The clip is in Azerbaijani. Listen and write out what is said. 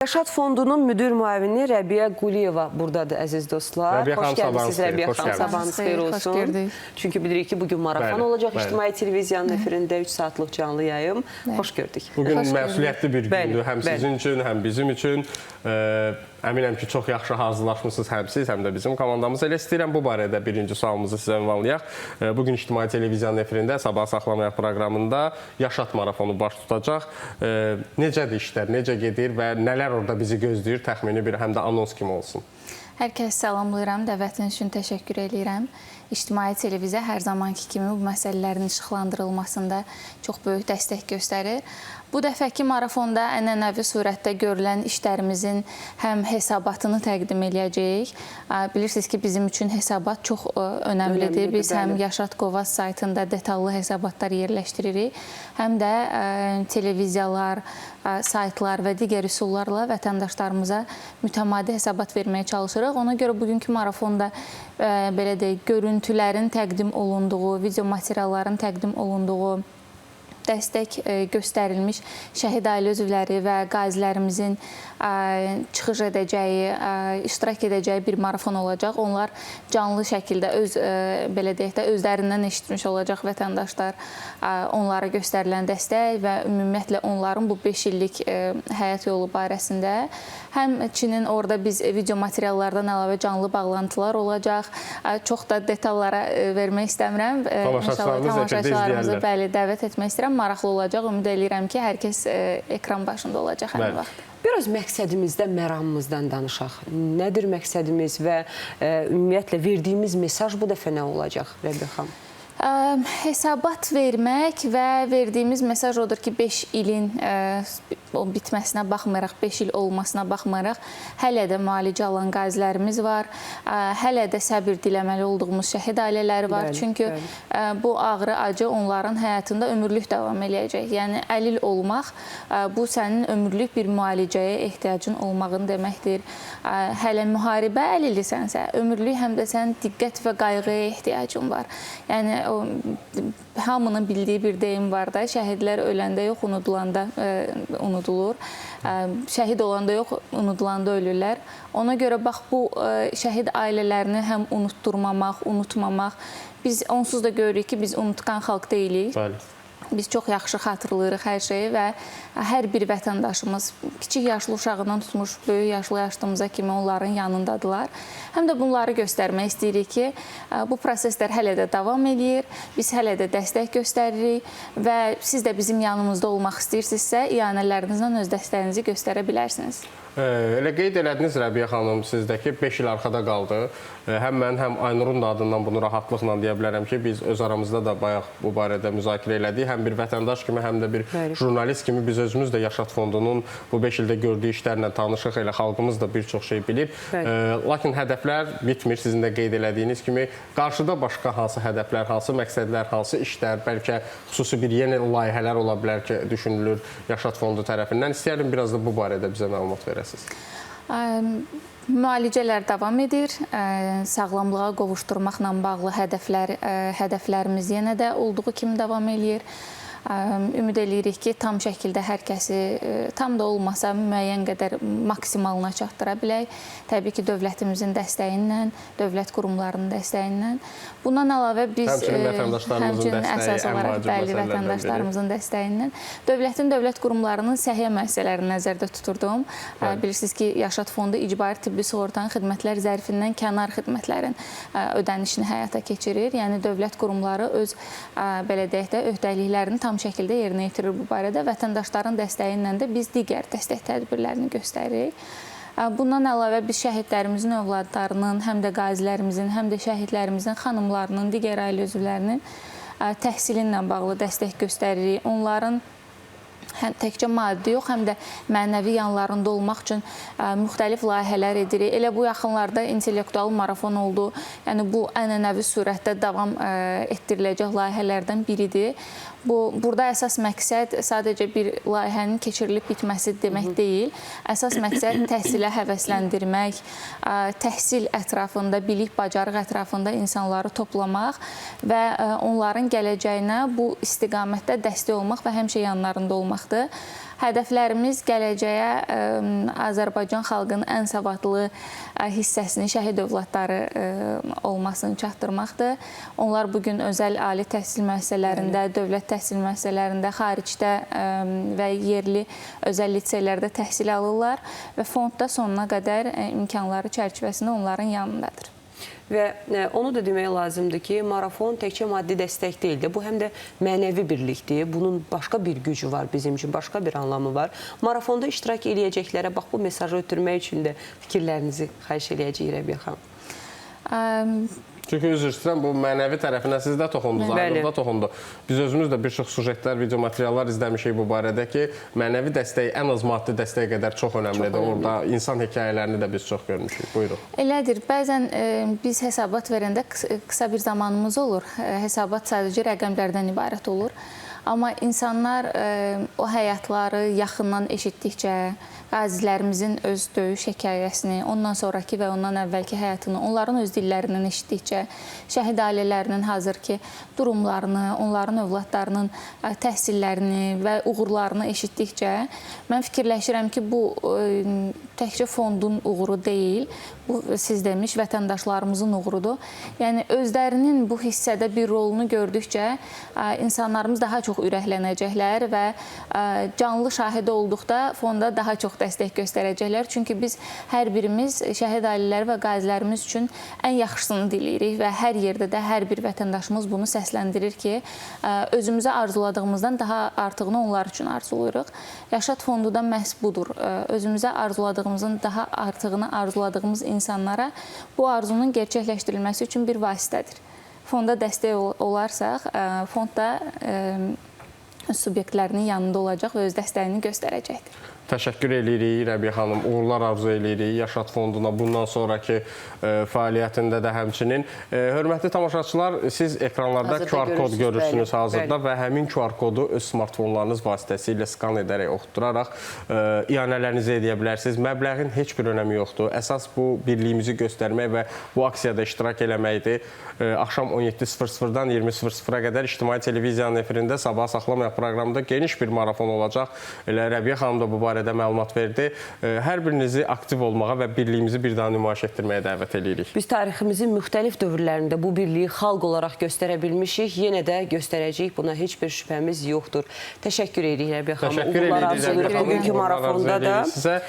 Yaşad Fondunun müdir müavini Rəbiyə Quliyeva buradadır, əziz dostlar. Rəbiyə Xoş xanım, gəldiniz sabahınız xeyir, Rəbiyə xoş xanım, gəldiniz. sabahınız xeyir Xoş olsun. gördük. Çünki bilirik ki, bugün marafon Bəli, olacaq bəli. İctimai Televiziyanın efirində 3 saatlıq canlı yayım. Xoş gördük. Bugün Xoş gördük. məsuliyyətli bir Bəli, gündür, həm bəli. sizin üçün, həm bizim üçün. Əminəm ki, çox yaxşı hazırlaşmısınız həm siz, həm də bizim komandamız. Elə istəyirəm bu barədə birinci sualımızı sizə ünvanlayaq. Bugün İctimai Televiziyanın efirində Sabah Saxlamayaq proqramında Yaşad marafonu baş tutacaq. Necədir işlər, necə gedir və nələr orada bizi gözləyir, təxmini bir həm də anons kimi olsun. Hər kəsi salamlayıram, dəvətiniz üçün təşəkkür eləyirəm. İctimai televiziya hər zamanki kimi bu məsələlərin işıqlandırılmasında çox böyük dəstək göstərir. Bu dəfəki marafonda ənənəvi surətdə görülən işlərimizin həm hesabatını təqdim eləyəcəyik. Bilirsiniz ki, bizim üçün hesabat çox önəmlidir. Önəmlidir, Biz həm bəli. Yaşad Qovaz saytında detallı hesabatlar yerləşdiririk, həm də televiziyalar, saytlar və digər üsullarla vətəndaşlarımıza mütəmadi hesabat verməyə çalışırıq. Ona görə bugünkü marafonda belə deyək, görüntülərin təqdim olunduğu, video materialların təqdim olunduğu, dəstək göstərilmiş şəhid ailə üzvləri və qazilərimizin çıxış edəcəyi, iştirak edəcəyi bir marafon olacaq. Onlar canlı şəkildə öz belə deyək də özlərindən eşitmiş olacaq vətəndaşlar onlara göstərilən dəstək və ümumiyyətlə onların bu 5 illik həyat yolu barəsində. Həmçinin orada biz video materiallardan əlavə canlı bağlantılar olacaq. Çox da detallara vermək istəmirəm. Tamaşaçılarımız İnşallah efirdə tamaşaçılarımızı izləyərlər. Bəli, dəvət etmək istəyirəm. Maraqlı olacaq. Ümid eləyirəm ki, hər kəs ekran başında olacaq həmin Bəli. vaxt. Biraz məqsədimizdən, məramımızdan danışaq. Nədir məqsədimiz və ümumiyyətlə verdiyimiz mesaj bu dəfə nə olacaq, Rəbiyə xanım? Hesabat vermək və verdiyimiz mesaj odur ki, 5 ilin o bitməsinə baxmayaraq, 5 il olmasına baxmayaraq, hələ də müalicə alan qazilərimiz var, hələ də səbir diləməli olduğumuz şəhid ailələri var. Bəli, Çünki bəli. bu ağrı, acı onların həyatında ömürlük davam eləyəcək. Yəni əlil olmaq bu sənin ömürlük bir müalicəyə ehtiyacın olmağın deməkdir. Hələ müharibə əlilisənsə, ömürlük həm də sənin diqqət və qayğıya ehtiyacın var. Yəni o hamının bildiyi bir deyim var da, şəhidlər öləndə yox, unudulanda unudulur. Şəhid olanda yox, unudulanda ölürlər. Ona görə bax bu şəhid ailələrini həm unutdurmamaq, unutmamaq. Biz onsuz da görürük ki, biz unutqan xalq deyilik. Bəli. Biz çox yaxşı xatırlayırıq hər şeyi və hər bir vətəndaşımız kiçik yaşlı uşağından tutmuş böyük yaşlı yaşlımıza kimi onların yanındadılar. Həm də bunları göstərmək istəyirik ki, bu proseslər hələ də davam eləyir, biz hələ də dəstək göstəririk və siz də bizim yanımızda olmaq istəyirsinizsə, ianələrinizlə öz dəstəyinizi göstərə bilərsiniz. Elə qeyd elədiniz Rəbiyə xanım, sizdəki 5 il arxada qaldı. Həm mən, həm Aynurun da adından bunu rahatlıqla deyə bilərəm ki, biz öz aramızda da bayaq bu barədə müzakirə elədik. Həm bir vətəndaş kimi, həm də bir Bəli. jurnalist kimi biz özümüz də Yaşad Fondunun bu 5 ildə gördüyü işlərlə tanışıq, elə xalqımız da bir çox şey bilir. Bəli. Lakin hədəflər bitmir, sizin də qeyd elədiyiniz kimi. Qarşıda başqa hansı hədəflər, hansı məqsədlər, hansı işlər, bəlkə xüsusi bir yeni layihələr ola bilər ki, düşünülür Yaşad Fondu tərəfindən. İstəyərdim biraz da bu barədə bizə məlumat verəsiniz. Müalicələr davam edir. Sağlamlığa qovuşdurmaqla bağlı hədəflərimiz yenə də olduğu kimi davam eləyir. Ümid eləyirik ki, tam şəkildə hər kəsi, tam da olmasa müəyyən qədər maksimalına çatdıra bilək. Təbii ki, dövlətimizin dəstəyi ilə, dövlət qurumlarının dəstəyi ilə. Bundan əlavə biz Həmçinin vətəndaşlarımızın həmçinin dəstəyi əsas ən olaraq, vacib bəli, məsələlərdən biri. vətəndaşlarımızın dəstəyi ilə. Dövlətin, dövlət qurumlarının səhiyyə müəssisələrini nəzərdə tuturdum. Bəli. Bilirsiniz ki, Yaşad Fondu icbari tibbi sığortanın xidmətlər zərfindən kənar xidmətlərin ödənişini həyata keçirir. Yəni dövlət qurumları öz belə deyək də öhdəliklərini tam şəkildə yerinə yetirir bu barədə. Vətəndaşların dəstəyi ilə də biz digər dəstək tədbirlərini göstəririk. Bundan əlavə biz şəhidlərimizin övladlarının, həm də qazilərimizin, həm də şəhidlərimizin xanımlarının, digər ailə üzvlərinin təhsili ilə bağlı dəstək göstəririk. Onların həm təkcə maddi yox, həm də mənəvi yanlarında olmaq üçün müxtəlif layihələr edirik. Elə bu yaxınlarda intellektual marafon oldu. Yəni bu ənənəvi surətdə davam etdiriləcək layihələrdən biridir. Burada əsas məqsəd sadəcə bir layihənin keçirilib bitməsi demək deyil. Əsas məqsəd təhsilə həvəsləndirmək, təhsil ətrafında, bilik, bacarıq ətrafında insanları toplamaq və onların gələcəyinə bu istiqamətdə dəstək olmaq və həmişə yanlarında olmaqdır. Hədəflərimiz gələcəyə Azərbaycan xalqının ən savadlı hissəsini şəhid övladları olmasını çatdırmaqdır. Onlar bu gün özəl ali təhsil müəssisələrində, dövlət təhsil müəssisələrində, xaricdə və yerli özəl liseylərdə təhsil alırlar və fond da sonuna qədər imkanları çərçivəsində onların yanındadır. Və onu da demək lazımdır ki, marafon təkcə maddi dəstək deyil də, bu həm də mənəvi birlikdir. Bunun başqa bir gücü var bizim üçün, başqa bir anlamı var. Marafonda iştirak eləyəcəklərə bax bu mesajı ötürmək üçün də fikirlərinizi xahiş eləyəcəyik Rəbiyə xanım. Çünki üzr istəyirəm, bu mənəvi tərəfinə siz də toxundunuz, Aynur da toxundu. Biz özümüz də bir çox sujetlər, video materiallar izləmişik bu barədə ki, mənəvi dəstək ən az maddi dəstək qədər çox önəmlidir. Çox önəmli. Orada insan hekayələrini də biz çox görmüşük. Buyurun. Elədir. Bəzən biz hesabat verəndə qısa bir zamanımız olur. Hesabat sadəcə rəqəmlərdən ibarət olur. Amma insanlar o həyatları yaxından eşitdikcə, qazilərimizin öz döyüş hekayəsini, ondan sonrakı və ondan əvvəlki həyatını, onların öz dillərindən eşitdikcə, şəhid ailələrinin hazırki durumlarını, onların övladlarının təhsillərini və uğurlarını eşitdikcə, mən fikirləşirəm ki, bu təkcə fondun uğuru deyil, bu siz demiş vətəndaşlarımızın uğurudur. Yəni özlərinin bu hissədə bir rolunu gördükcə insanlarımız daha çox ürəklənəcəklər və canlı şahidi olduqda fonda daha çox dəstək göstərəcəklər. Çünki biz hər birimiz şəhid ailələri və qazilərimiz üçün ən yaxşısını diləyirik və hər yerdə də hər bir vətəndaşımız bunu səsləndirir ki, özümüzə arzuladığımızdan daha artığını onlar üçün arzulayırıq. Yaşad fondu da məhz budur. Özümüzə arzuladığımızın daha artığını arzuladığımız insanlara bu arzunun gerçəkləşdirilməsi üçün bir vasitədir. Fonda dəstək olarsaq, fond da subyektlərinin yanında olacaq və öz dəstəyini göstərəcəkdir. Təşəkkür eləyirik Rəbiyə xanım, uğurlar arzu eləyirik Yaşad fonduna bundan sonraki fəaliyyətində də həmçinin. Hörmətli tamaşaçılar, siz ekranlarda Hazırda QR kod görürsünüz bəli, hazırda bəli. Və həmin QR kodu öz smartfonlarınız vasitəsilə skan edərək, oxutduraraq ianələrinizi edə bilərsiniz. Məbləğin heç bir önəmi yoxdur. Əsas bu birliyimizi göstərmək və bu aksiyada iştirak eləməkdir. Axşam 17:00-dan 20:00-a qədər İctimai Televiziyanın efirində Sabah Saxlamayaq proqramında geniş bir marafon olacaq. Elə Rəbiyə xanım da bu barədə məlumat verdi. Hər birinizi aktiv olmağa və birliyimizi bir daha nümayiş etdirməyə dəvət eləyirik. Biz tariximizin müxtəlif dövrlərində bu birliyi xalq olaraq göstərə bilmişik, yenə də göstərəcəyik. Buna heç bir şübhəmiz yoxdur. Təşəkkür edirik Rəbiyə xanım. Təşəkkür Uğurlar edirik arzulayırıq Rəbiyə xanım. bugünkü Uğurlar arzu marafonda da. edirik sizə.